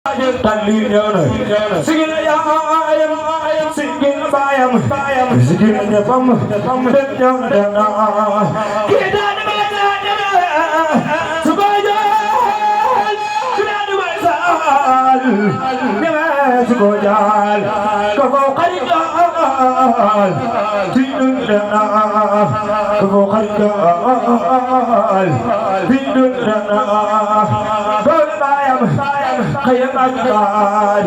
Tali nyana sigina ya ayam sigina bayam sigina nyapam nyana dana kita ni baca subaya kita ni baca nima sukojal kau karijal tidun dana kau karijal tidun dana bayam kaya magar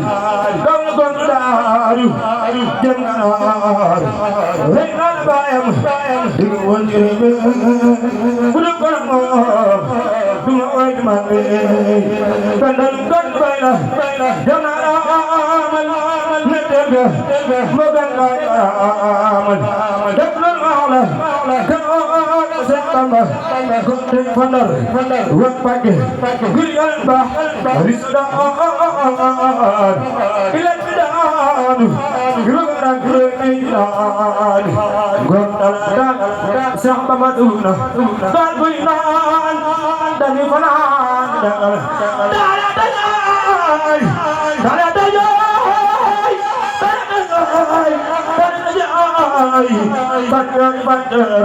dong gondar jangar renan bayam diwan jerebe budak kono dua wajib mane kandang kan bayla jangan amal nedega mogan amal daklan Allah kan setambah kunting pandar wak pagi gurian bah risda ilan bidan gerak gerekan gondal dan sahba maduna balbuinan dan fanan ada